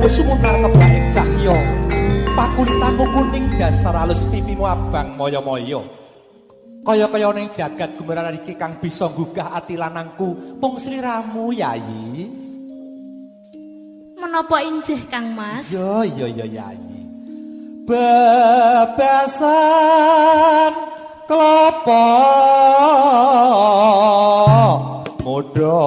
Wajahmu sumunar kebak ing cahya. Pakulitanmu kuning dasar alus pipimu abang moyo-moyo. Kaya-kaya ning jagat gumelar iki kang bisa nggugah ati lanangku mung sliramu, Yayi. Menapa injih, Kang Mas? Iya, iya, iya, Yayi. Bebesan klopo muda.